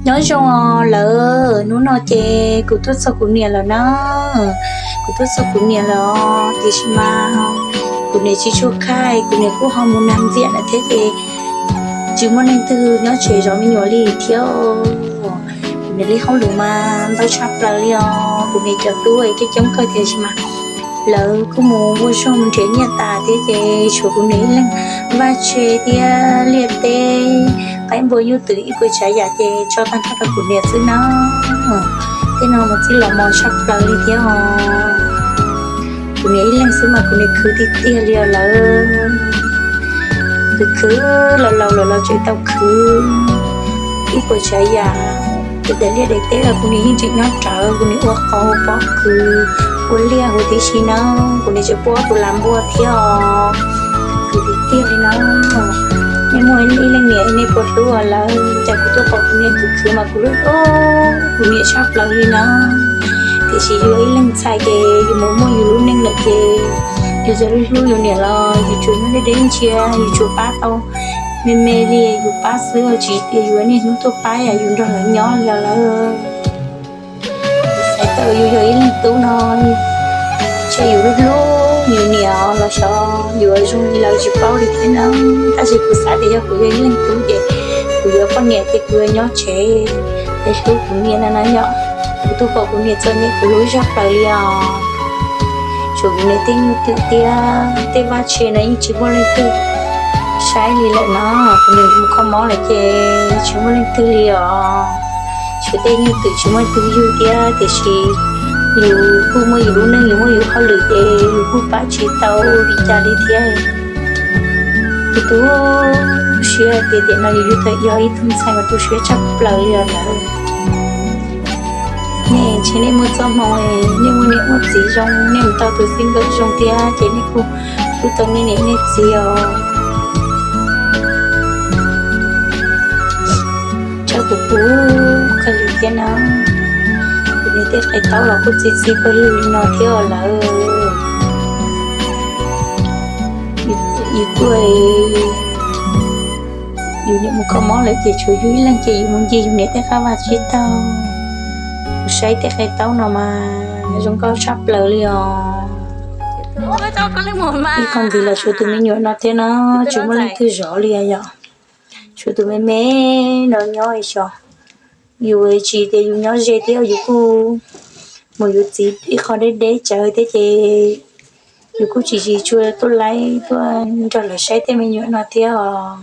Nyob zoo os lawv, hnub no ces kuv tuaj txog kuv niam lawm na. Kuv tuaj txog kuv niam lawm os, tiam sis mas kuv niam tsis tshua khaij, kuv niam kuj ho mus nag ntxiam lawm thiab ces tsis muaj neeg twg nyob tsev zov me nyuam li thiab. Kuv niam li hauj lwm mas ntau tshaj plaws li os. Kuv niam cov tub coob coob kawg tiam sis mas lawv kuj mus ua zog mus nrhiav nyiaj tas thiab ces tshuav kuv niam ib leeg vaj tse thiab liaj teb, qaib npua nyuj twm ib puas tsav yam ces tso tag nrho rau kuv niam xwb na. Tej no mas txij los mos tshaj plaws li thiab os. Kuv niam ib leeg xwb mas kuv niam khwv tiag tiag li os lawv. Khwv khwv los laus lawm los tseem tau khwv ib puas tsav yam. Tej daim liaj daim teb los kuv niam yeej tseem nyob rawv, kuv niam ua qos ua pob khwv, ua liaj huv tib si na. Kuv niam tseem puab tus las npua thiab os. Khwv tiag tiag li na. Nej muaj ib leej niam nej puas hlub os lawv, cas kuv tuaj pom kuv niam khwv khwv mas kuv hlub hlub kuv niam tshaj plaws li na. Tiam sis yus ib leeg txhais ces yus mus muaj yus lub neej lawm ces yus txawm hlub hlub yus niam los yus tsuas nyob deb deb ntsia, yus tsuas pab tau me me li yus pab xwb, tsis tias yus niaj hnub tuaj pab yus nrog lawv nyob li os lawv. Xav tau yus yog ib leeg tub no, ntshe yus hlub hlub yus niam los xyov yus zoo li lawv tsis paub li thiab na. Tab sis kuv xav tias yog kuv yog ib leeg tub ces kuv yuav poj niam ces kuv yuav nyob tsev es hlub kuv niam no na yom. Kuv tuaj pom kuv niam txom nyem kuv hlub tshaj plaws li os. Tshuav kuv niam tej nyuj twm thiab tej vaj tse no yeej tsis muaj leej twg saib li lawm no. Kuv niam mus kho mob lawm ces tsis muaj leej twg li os. Tshuav tej nyuj twm tsis muaj leej twg yug thiab tiam sis yus kuj muaj yus lub neej, yus muaj yus hauj lwm ces yus kuj pab tsis tau ua li cas li thiab. Kuv tu siab tias tiam no yus yug tau yog ib tug ntxhais mas tu siab tshaj plaws li os lawv. Nej ntshe nej muaj txoj hmoo, nej muaj niam muaj txiv zoo, nej mus tau tus xib nkawm zoo thiab ces nej kuj hlub tau nej niam nej txiv os. Tsaib kuv kuv kawg li thiab na. Kuv niam tej qe taub los kuj txi txi pawg lug li no thiab os lawv. Yus tuaj, yus niam mus kho mob lawm ces tshuav yus ib leeg ces yus mus ncig yus niam tej qab vaj tsib taug, mus saib tej qe taub no mas zoo nkauj tshaj plaws li os. Ib qho ntxiv los tshuav tus me nyuam no thiab na, tsis muaj leej twg zov li yom. Tshuav tus me me no nyob xyov, yus tsis tias yus nyob ze thiab yus kuj mus yus txiv ib qho deb deb tsawv thiab ces yus kuj tsis tsis tshua tuaj laib tuaj nrog lawv saib tej me nyuam no thiab os.